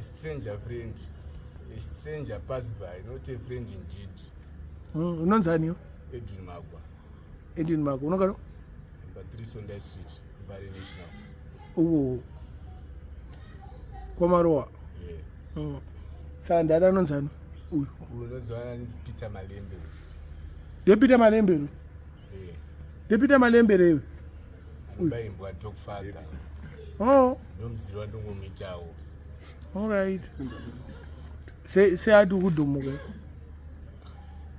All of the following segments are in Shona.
Stranger friend, a stranger pass by, not a friend indeed. Unonzi aniyo? Edwin Magwa. Edwin Magwa, unogara? Number 3 Sonda Street, Mbare National. Uwo. Kwamarowa. Yeah. Saka ndada anonzi ani? Uyu. Uyu unonzi anonzi Peter Malembe. NdePeter Malembe ru? Yeah. NdePeter Malembe rewe. Anobaimbwa dog father. Oh. Ndomuziva ndongomuitawo. All right. Se se ati kudhumuka.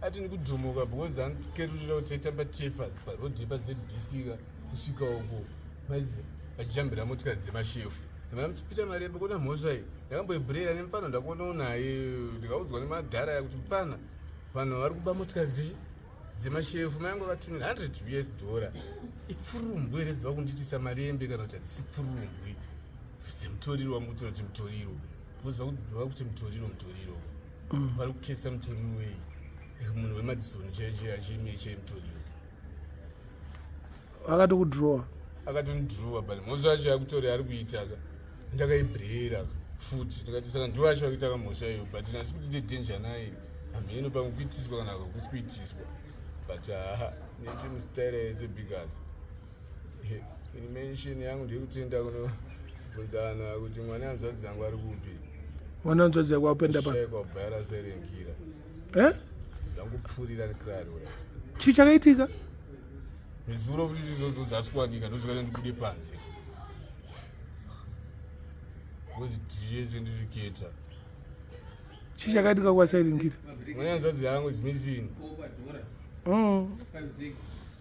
Ati ndikudhumuka because andikerurira kuti taitamba tefas paroad yepaZBC ka kusvika uko. Maizi achijambira motikari dzemashefu. Ndimana kuti Peter Malembe kuna mhosva iyi. Ndakamboibhurera nemufana ndakuonawo naye ndikaudzwa nemadhara aya kuti mfana vanhu vari kuba motikari dzemashefu mai angu akatumira 100 US dollar. Ipfurumbwe here dzava kundiitisa Malembe kana kuti hadzisi pfurumbwe dzemutoriro wangu kutora kuti mutoriro. Voziva kuti mutoriro mutoriro. Vari kukesa mutoriro wei? Munhu wemadison chaiye achimie chai mutoriro. Akatokudhirowa. Akatondidhirowa but mhosva yacho yakutora ari kuita ka. Ndakaibhurera futi ndikati saka ndiwo acho akuita kamhosva iyo but nhasi kuti ndedhenja naye hamheno pamwe kuitiswa kana hakusi kuitiswa but haa neti mustaira yese biggers mention yangu ndeyekutenda kunobvunzana kuti mwana hanzvadzi yangu ari kupi. Mwana hanzvadzi yako apenda pa? Shaikwa bhaira serengira. Eh? Ndangopfurira nekrari ura. Chii chakaitika? Mizuro futi izvozvo dzasikuwanika ndozvakaita ndibude panze. Because dhiyese ndiri keta. Chii chakaitika kwasairingira? Mwana hanzvadzi yangu is missing.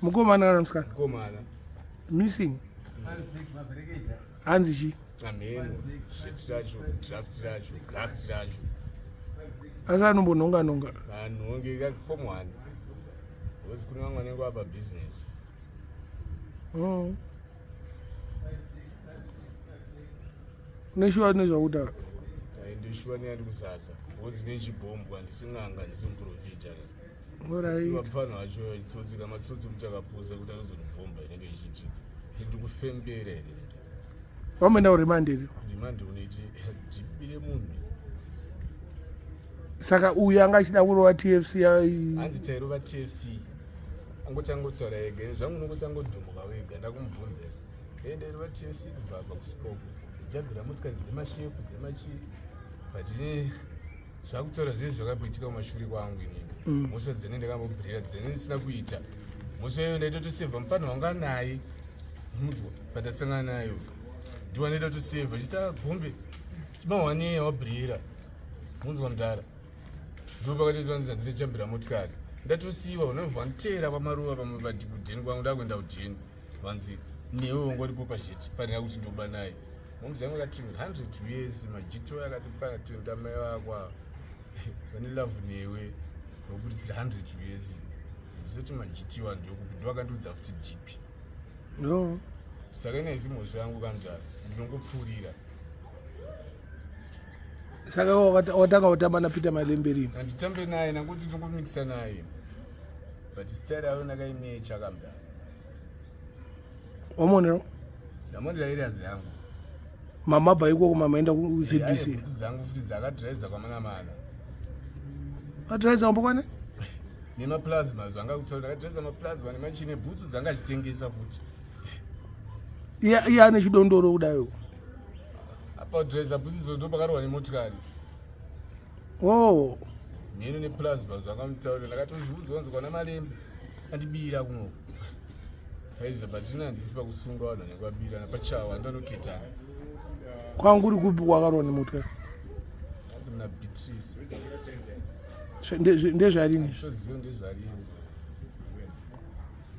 Mukomana kana musikana? Mukomana. Missing. Hanzi chii? Ameno, shit racho, draft racho, graft racho. Asi anombonhonga nonga. Anhonge ka form 1. Because kune vamwe vanenge vapa business. Neshuwa nezvakutaura. Ndishuwa neyandi kuzaza. Because nechibhombo handisi n'anga handisi muprofita. Alright. Vapfana vacho itsotsi kana matsotsi kuti akapusa kuti anozondibhomba inenge ichiitika. Ndikufembera here? Vamboenda kuremand here? Remand unoiti ndibire munhu. Saka uyu anga achida kurova TFC Hanzi tairova TFC. Angoti angotaura ega zvangu unongoti angodhumuka wega ndakumubvunza. Ende irova TFC kubva apa kusvika uko. Jambira motikari dzemashefu dzemachii. But zvakutaura zvese zvakamboitika kumashure kwangu inini. Mhosva dzene ndakambobhirira dzene ndisina kuita. Mhosva iyoyo ndaitotosevha mufana wangu anaye. Munzwa pandasangana nayo. Ndiwa ndaitotosevha chita gombe. Chimahwani wabhirira. Munzwa mudhara. Ndipo pakati zvanzi ndinejambira motikari. Ndatosiiwa unobva wanditeera pamaruva pamwe padheni kwangu ndakuenda kudheni. Vanzi newe wanga uripo pazheti fanira kuti ndoba naye. Momzi yangu yakati 100 years majito yakati mfana tenda mai vako ava. Vane love newe nokubuditsira 100 years. Ndizoti majitiwa ndokupi ndoakandiudza futi deep. No. Saka ine isi mhosva yangu kanzvara ndinongopfuurira. Saka watanga kutamba naPeter Malembe rini? Handitambe naye nangoti ndingomikisa naye. But style yayo ndakaimecha kamdara. Wamuonero? Ndamuonera areas yangu. Mama abva ikoko mama enda kuZBC. Bhutsu dzangu futi dzakadhiraivha kwamanamana. Adhiraivha kumba kwane? Nemaplasma zvanga kutaura ndakadhiraivha maplasma nemachine bhutsu dzanga achitengesa futi. Iye iye ane chidondoro kudai. Apa dhiraivha bhutsu dzo ndopakarohwa nemotikari. Oh. Mheno neplasma zvakamutaurira ndakatozviudzwa kunzi kwana Malembe andibira kuno. Aiza but ini handisi pakusunga vanhu vanenge vabirana pachawa ndanoketana. Kwangu uri kupi kwakarohwa nemotikari? Hanzi muna Beatrice. Ndezvarini? Toziva ndezvarini.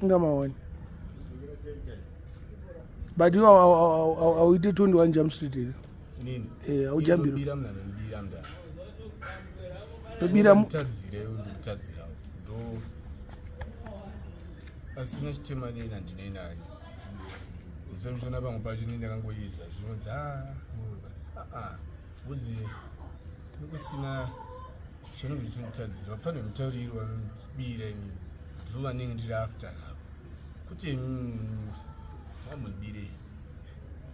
Inga maone. But iwe hauite 21 Jump Street here? Nini? Eh, haujambiri. Ndobira munhu anondibira mudhara. Ndobira Ndikutadzira iwe ndikutadzirawo. Ndo asina chitema neni handinei naye. Usamushona pamwe pacho neni ndakangoiza zvinonzi ah ah uzi kusina chinonge chinotadzira vafanira mutauriro vanobira imi ndivo vanenge ndiri after navo kuti vambondibirei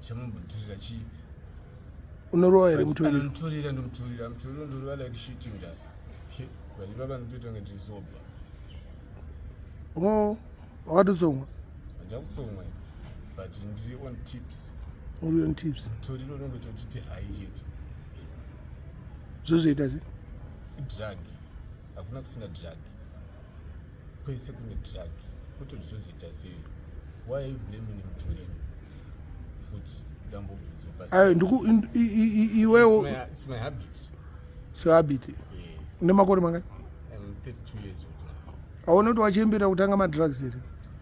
chamumbotirira chii. Unorova here mutoriro? Mutoriro ndomutoriro, mutoriro ndorova like shit mdara. But baba nditoita kunge ndiri sober. Oh, wakatotsomwa? Handina kutsomwa but ndiri on tips. Uri on tips. Mutoriro unonge totiti hai chete. Zvozoita sei? Drug. Hakuna kusina drug. Kwese kune drug. Kutoti zvozoita sei? Why are you blaming mutoriro? Futi ndambobvunzwa. Ayo ndiku iwewo. It's my habit. So habit. Yeah. Une makore mangani? I'm 32 years old now. Aona kuti wachembera kutanga madrugs here?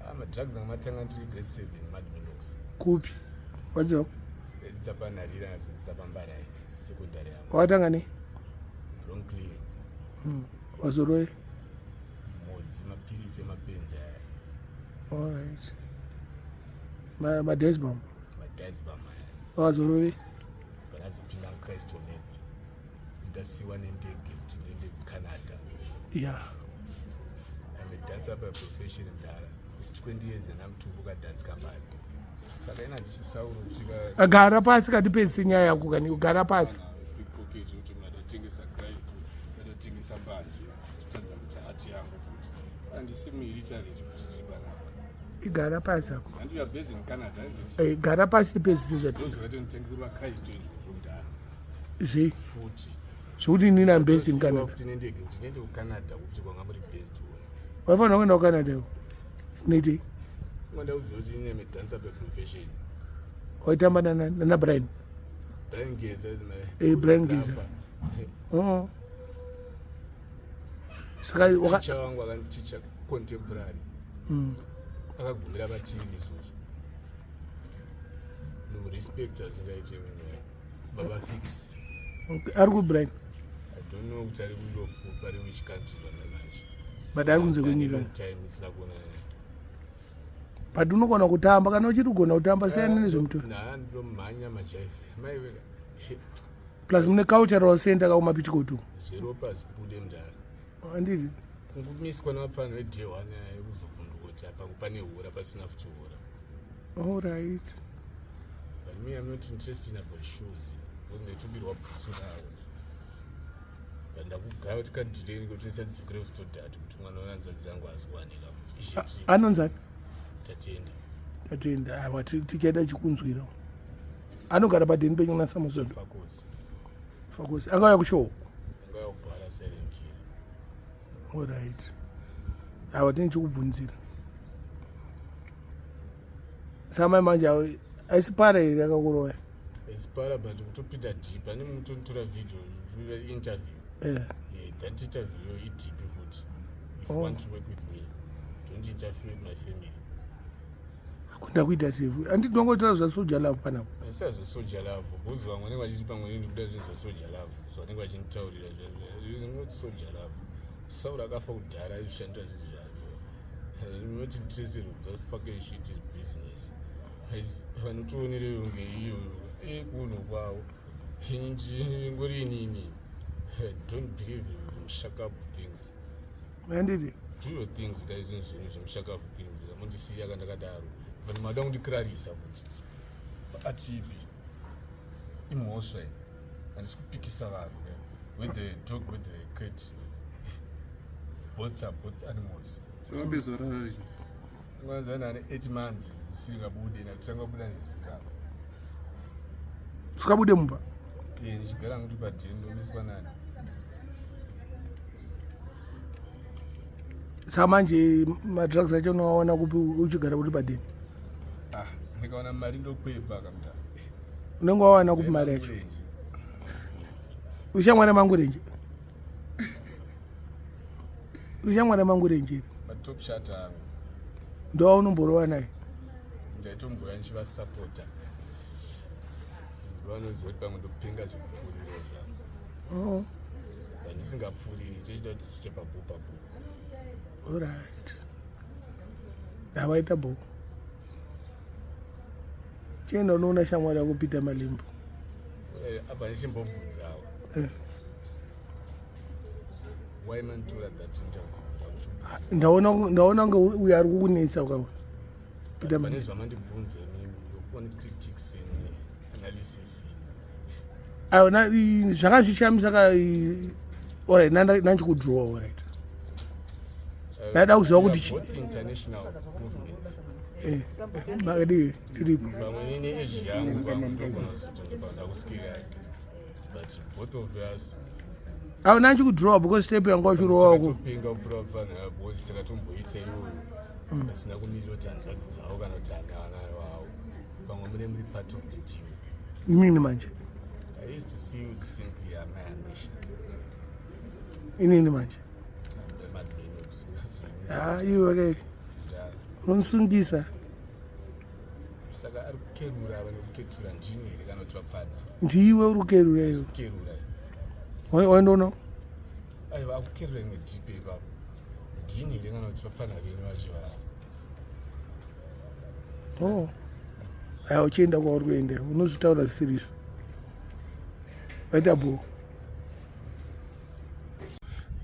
Ah, madrugs anga matanga ndiri grade 7 Madminox. Kupi? Wadziva? Dzidza paNharira nadzidzisa paMbarai secondary yangu. Wakatanga nei? Broncleer. Wazoroi? Modzi mapiritsi emapenzi aya. All right. Ma madesbam. Madesbam aya. Wazoroi? Panazopinda muChrist on earth. Ndasiwa nendege kuti ndiende kuCanada. Yeah. I'm a dancer by profession mdara. 20 years and I'm tumbuka dance company. Saka ina handisisauro kuti ka Gara pasi katipedzise nyaya yako kani gara pasi. Big pocket kuti munhu adatengesa Christ, adatengesa mbanje, kutadza kuti hati yangu kuti handisi muilliterate kuti tiri panapa. Igara pasi ako. And you are based in Canada, isn't it? Gara pasi tipedzise zvati. Ndozvakatonitengerwa Christ izvozvo mdara. Zvei? Futi. Zvekuti inini I'm based in Tosiwa Canada. futi nendege kuti ndiende kuCanada kuti kwanga muri based uno. Waifanira kuenda kuCanada iwe. Unoitei? Ungandaudza kuti inini am a dancer by profession. Waitamba nana nana Brian. Brian Geza is my Brian Geza. Oh. Saka waka Teacher wangu akaniticha contemporary. Akagumira patiri isusu. Nomurespect asingaite munhu. Baba Fix. Okay, ari ku Brian. I don't know kuti ari kuEurope pari which country zvamanje. But ari kunze kwenyika. Long time isina kuona. But unogona kutamba kana uchiri kugona kutamba siyana nezvemutoriro. Nah, ndomhanya majaive. Mai veka. Plus mune cultural center kakumapitikotu. Zveropa zvibude mudara. Handiti? Kungomiswa nevapfana veday one aya yekuzovhunduka kuti apa pane hura pasina futi hura. All right. But me, I'm not interested in about shoes. Because ndaitobirwa bhutsu nawo. But ndakugaya kuti kadhireni kuti isadzokere kustodhati kuti mwana wehanzvadzi yangu haasi kuwanika kuti isheti Anonzani? Tatenda. Tatenda. Aiwa tichaita chikunzwira. Anogara padheni penyu kuna Samusondo. Fakosi. Fakosi. Angauya kushow. Angauya kubhara silent killer. All right. Aiwa tine chikubvunzira. Saka mai manje haisi para here yakakuroya? Haisi para but kutopinda deep. Ane mutotora video interview. Yeah. Yeah, that interview ideep futi. If you want to work with me, don't interfere with my family. Hakuna kuita sefu. Handiti ndongotaura zvaSoja Love panapa. Asi zvaSoja Love. Because vamwe vanenge vachiti pamwe ndikuda zvinhu zvaSoja Love. Zvavanenge vachinditaurira not Soja Love. Sauro akafa kudhara aizvishandira zvinhu zvake. Not interested in that fucking shit is business. Vanotionereyo ngeiyo kunhu kwavo. Ngori inini. Don't believe in mushakabu things. Handiti? Do your things guys, zvinhu zvenyu zvemushakabu things. Mundisiya kandakadaro. Vanhu mada kundikirarisa futi. Atipi. Imhosva iyi. Handisi kupikisa vanhu. With the dog, with the cat. Both are both animals. Zvakapedzwa rari. Ngwanzana ane 8 months isingabude nakutanga kubuda nezuka. Sikabude mumba. Eh, ndichigara kuti padheni ndomiswa nani. Saka manje madrugs acho unoawana kupi uchigara uri padheni? Ah, ndikawana mari ndokwepa kamuta. Unenge wawana kupi mari yacho? Ushamwari mangurenje. Ushamwari mangurenje. Matop shot angu. Ndowaunomborova naye. Ndaitomboya ndichivasapota. Vanoziva kuti pamwe ndopenga zvekupfuurira zvangu. Oh. Vandisingapfuuriri tochita kuti tiite pabu pabu. All right. Havaita bo. Chienda unoona shamwari yako Peter Malimbo. Apa ndichimbobvunzawo. Why manditora that interview? Ndaona kunge uyo ari kukunetsa ukaona. Peter Pane Malimbo. zvamandibvunza imimi, your own critics and analysis. Aiwa, zvanga zvichishamisa ka. Alright, nanchikudrowa. Alright, ndaida kuziva kuti Both international movements. Makadii? Tiripo. Pamwe neage yangu, pamwe ndogona kuzoti ndakusikirai, but both of us. Aiwa, nanchikudrowa because step yanga uchirowa uko. Takatopinga kupfuura mufana, because takatomboita iyoyo asina kumirira kuti hanzvadzi dzavo kana kuti ana vana vavo. Pamwe mune muri part of the deal. Inini manje? I used to see you with Cynthia Mayamisha. Inini manje? Ha, iwe ke unonisungisa. Saka ari kukerura ava nekuketura ndini here kana kuti vapfana? Ndiwe uri kukerura iwe. Kukerura. Waendono. Aiwa, akukerura imwe dhipe ipapo, ndini here kana kuti vapfana venyu vacho vava? Oh, aiwa, uchienda kwauri kuenda, unozvitaura zvisiri izvo. Vaita bho,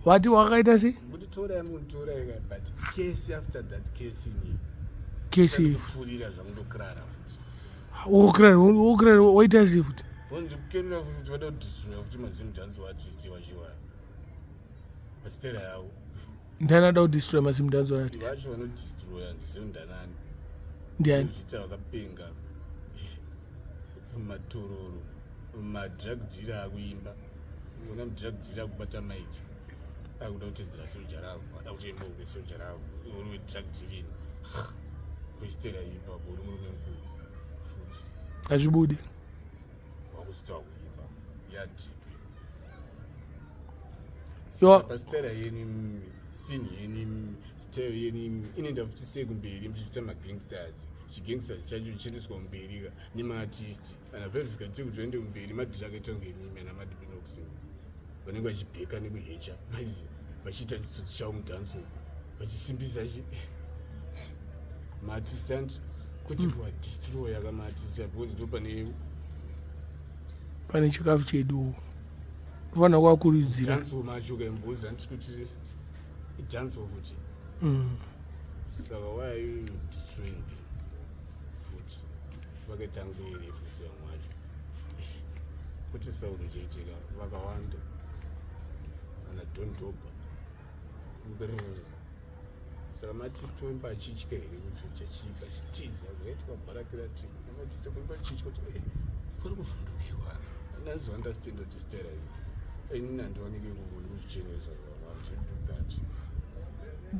wati wakaita sei? Munditora, munditora, but case after that case ini. Kesi? Kupfuurira zvangundokrara futi. Wokrara, wokrara, waita sei futi? Bonzi kukerura futi kuti vada kudistroya futi maZimdancehall artist wachiwa pasitera yavo. Ndiani ada kudistroya maZimdancehall artist? Vacho vanodistroya ndizivo ndanani. Ndiani? Zviita vakapenga, matororo, madrug dealer akuimba. Ona mudrug dealer akubata mic, akuda kutedzera Soul Jah Love, ada kutoimba kunge Soul Jah Love. Uri wedrug dealing kuistera ipapo, uri murume mukuru futi. Hazvibudi. Wakuchita kuimba yadipi. Pasitera yenyu, scene yenyu, style yenyu inoenda futi sei kumberi muchiita magangsters? Chigangsters chacho chichiendeswa kumberi ka nemaartist ana Vybz Kartel kuti vaende kumberi. Madhiri akaita kunge mimi ana Madminox vanenge vachibheka nekuhecha maizi, vachiita chitsotsi chavo mudhanso, vachisimbisa chi maartist and kuti kuwadestroya kamaartist, because ndo pane Pane chikafu chedu, tofanira kuvakurudzira. Dancehall macho kaimbozi handisi kuti idancehall futi. Saka why are you destroying them futi? Vakaita ngwere futi vamwe vacho kuti sauro chaitika vakawanda kana dhondobha. Saka maartist oimba achitya here kuti uchachipa chitiza kunoitika bharakirati? Maartist kuimba achitya kuti kuri kuvhundukiwa. Nazo understand kuti stera iyi inini handiwanike kuzvichenesa do that.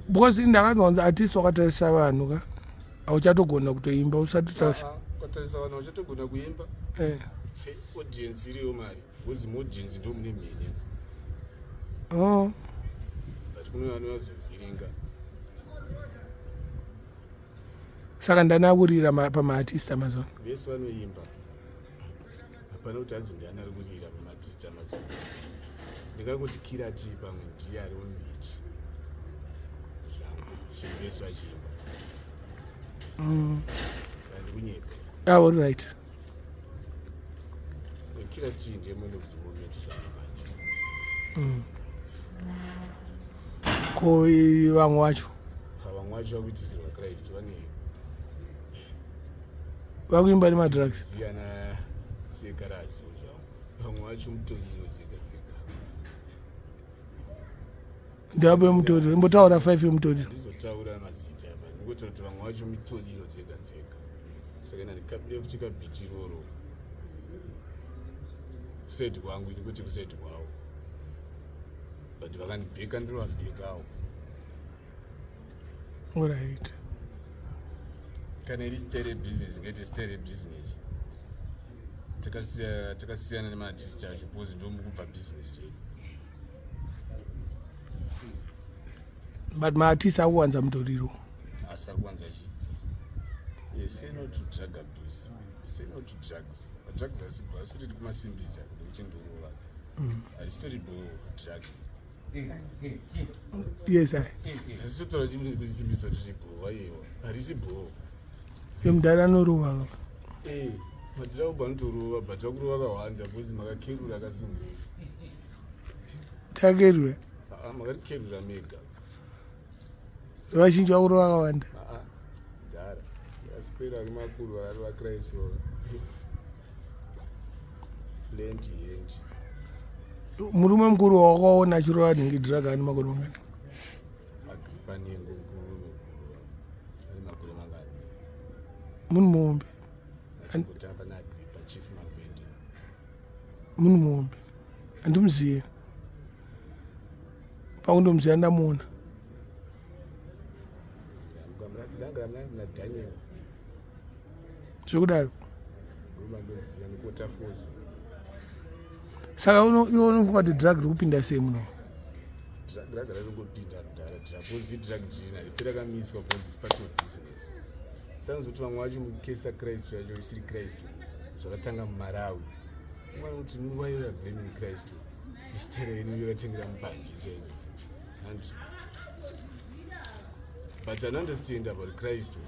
Because ndakanzwa kunzi artist wakatarisa vanhu ka, hauchatogona kutoimba usati Ah, ukatarisa vanhu vachatogona kuimba. Audience iriyo mari, because muaudience ndo mune mhene. Oh. But kune vanhu vazovhiringa. Saka ndanakurira pamaartist amazon? Vese vanoimba, hapana kuti hanzi ndiani ari kurira pamaartist amazon. Ndingangoti Kirati pamwe ndiye ari mumiti zvangu, zvinhu vese vachiimba. Handikunyepa. Ah, all right. Kirati ndiye man of the moment zvangu manje. Ko vamwe vacho? Vamwe vacho vakuitisirwa Christ vane Vakuimba nemadrugs? Siyana sekarazi zvangu, vamwe vacho mutoriro dzega dzega. Ndapo yemutoriro, imbotaura 5 yemutoriro. Handizotaura mazita apa, ndingotaura kuti vamwe vacho mitoriro dzega dzega. Saka ina ndikabire futi kabhiti iroro kuside kwangu, ini kuti kuside kwavo, but vakandibheka, ndinovabhekawo. Alright. Kana iri stere business, ngaite stere business. Takasiyana nemaartist acho because ndomukubva business chedu. But maartist akuwanza mutoriro. Asi ari kuwanza chi? Yes, say no to drug abuse, say no to drugs. Madrugs asibo, asi kuti ndikumasimbisa nekuti ndorova, hazisitori bo drug. Yes, ai. Hazitotaura chimwe kusimbisa kuti bo, aiwa, harisi bo. Yemudhara anorova. Madhiraubu anotorova, but vakurova vakawanda because makakerura akasimbi. Takerura? Makatikerura mega. Vazhinji vakurova vakawanda. Dhara asipera ari makuru, vari vakraisova. Plenty and Murume mukuru wakaona achirova nhingi drug ane makore mangani? Agripa Nengo murume mukuru ane makore mangani? Munhu muhombe. Achingotamba naAgripa Chief Mangwende. Munhu muhombe. Handimuziye. Pakundomuziya ndamuona. Zvekudaro. Saka iwe unofunga kuti drug riri kupinda sei muno? Drug rarikungopinda mudhara drapozi drug jina rife rakamiswa because it's part of business. Sounds kuti vamwe vacho mukesa Christ yacho isiri Christ zvakatanga muMalawi. Umwe kuti nguva iyo ya blaming Christ isitera ino yakatengera mubanje chaidzo futi. And but I understand about Christ.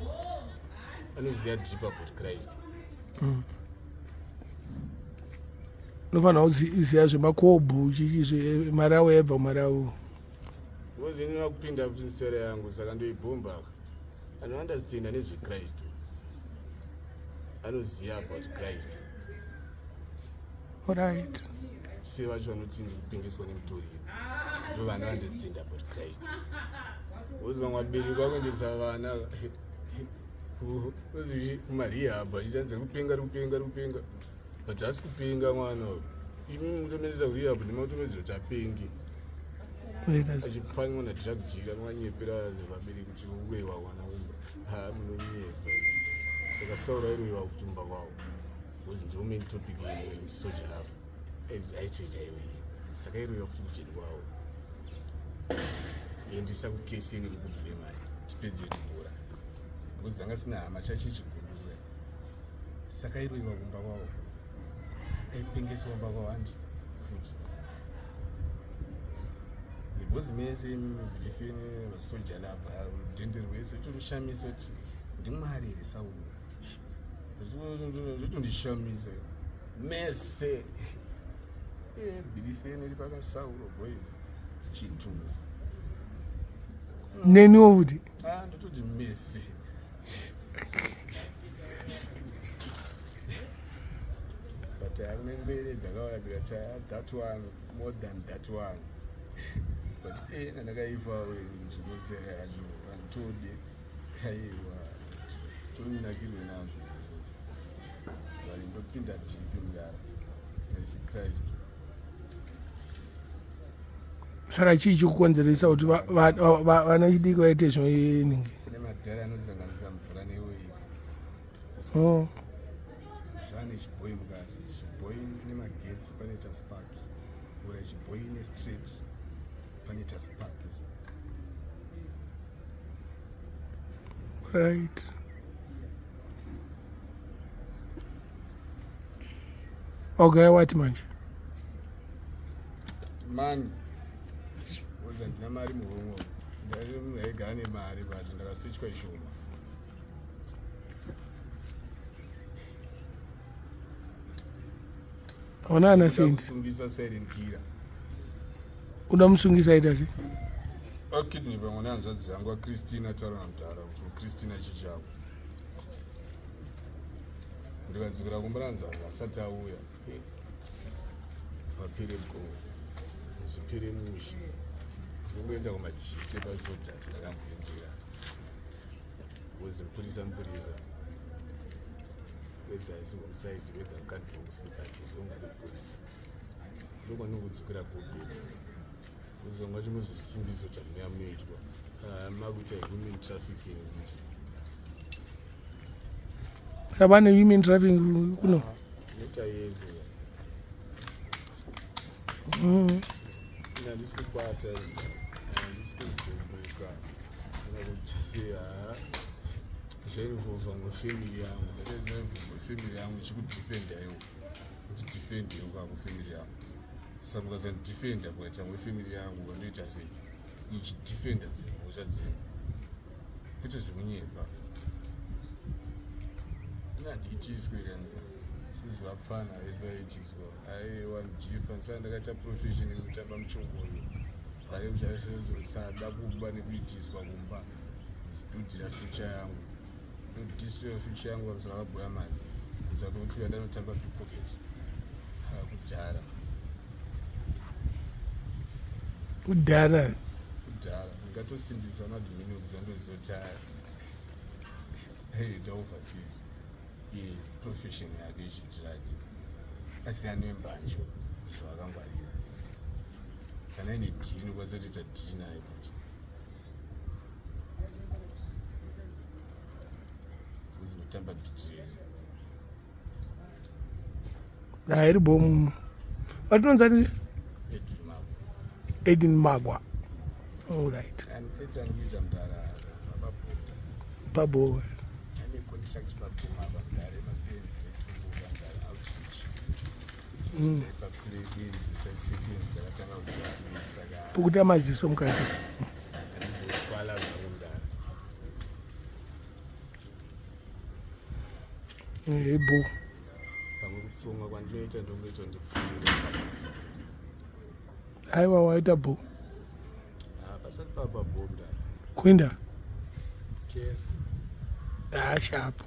Anoziva deep about Christ. Unofanira kuziva zvemakobhu chichi Marawi aibva kuMarawi. Because ini vakupinda futi misera yangu saka ndoibhomba. Anounderstand nezveChrist. Anoziva about Christ. Alright. Se vacho vanoti ndikupengeswa nemutoriro. Ndo vano understand about Christ. Because vamwe vabereki vakuendesa vana kumarehab achichanzi rikupenga rikupenga rikupenga but haasi kupenga mwana uyu. Imi mutomuendesa kurehab ndimakutomedzera kuti apengi. Achifanwa nadrug dealer mwanyepera vabereki kuti uroiwa mwana kumba. Ha munonyepa. Saka Sauro airoiwa futi mumba kwavo. Because ndiwo main topic yedu yekuti soja love. Aitoita iwe. Saka airoiwa futi kudheni kwavo. Endisa kukesi nekukublema tipedze bhora. Because anga sina hama chache chigundura. Saka airoiwa kumba kwavo. Aipengeswa kumba kwavo handi futi. Because mese mubhilifini vasoja lava rudhende rwese chotoshamisa kuti ndimwari here Sauro. Zvotondishamisa mese. Bhilifini iri pakaSauro boys chitunha. Neniwo futi. Ah, ndototi mese. But kune mbere dzakauya dzikati that one more than that one. But ndakaifa zvigostera yacho handitodi aiwa tonakirwe nazvo. But ndopinda deep mudara. Isi Christ. Saka chii chikukonzeresa kuti vana chidiki vaite zvinenge? Kune madhara anosanganisa mvura neoiri. Oh. Zvane chibhoi mukati. Chibhoi nemagetsi panoita spark. Ura chibhoi nestraight panoita spark. Right. Okay, what manje? Mani. Uza ndina mari muhomwe. Ndaigara nemari but ndakasechwa ishoma. Hauna ana sendi. Kusungisa silent killer. Uda musungisa aita sei? Akidnap mwana hanzvadzi yangu aChristina taura namudhara kuti Christina chichako. Ndikadzokera kumba nanzvadzi asati auya. Papere go. Zvipere mushe. Ndingoenda kumajite pasipotati ndakamboendera. Because mupurisa mupurisa. Whether isi homicide, whether cardbox, but zvongari mupurisa. Ndokwanongodzokera kubheka. Kuzonga chimuzvisimbiso chamuya munoitwa. Makuita human trafficking. Saka pane human trafficking kuno? Neta yese. Handisi kubata, handisi kuvhunduka. Kana kuti sei ha zvainvolva mufamily yangu. Zvainvolva family yangu ichikudefenda iwo. Kuti defend iwo kako family yangu. Saka mukasandidefenda kuita mufamily yangu kandoita sei? Ichidefenda dzimhosva dzenyu. Kwete zvekunyepa. Ini handiitiswe kana zvapfana vese vaitiswa. Aiwa ndifa saka ndakaita profession yekutamba muchongoyo. Pare kuchazosada kuba nekuitiswa kumba. Zibudira future yangu. Ndodisira future yangu saka vabhoya mari. Kunza kwekuti ndanotamba pickpocket. Kudhara. Kudhara. Kudhara. Ndingatosimbisa madhumini kuziva ndoziva kuti aenda overseas. Iye profession yake izhinji rake. Asi ane mbanje zvakangwarira. Kana ine dhiri inokwanisa kutoita dhiri naye futi. Kuzotamba BTS. Hairi bomu. Vatinonzi ani? Edwin Magwa. All right. Pabo. Pukuta maziso mukati. Yebo. Pamwe kutsonga kwandinoita ndokunoita ndipfuure. Aiwa waita bho. Ah, pasati papa bho mdara. Kuinda? Yes. Ah, shapo.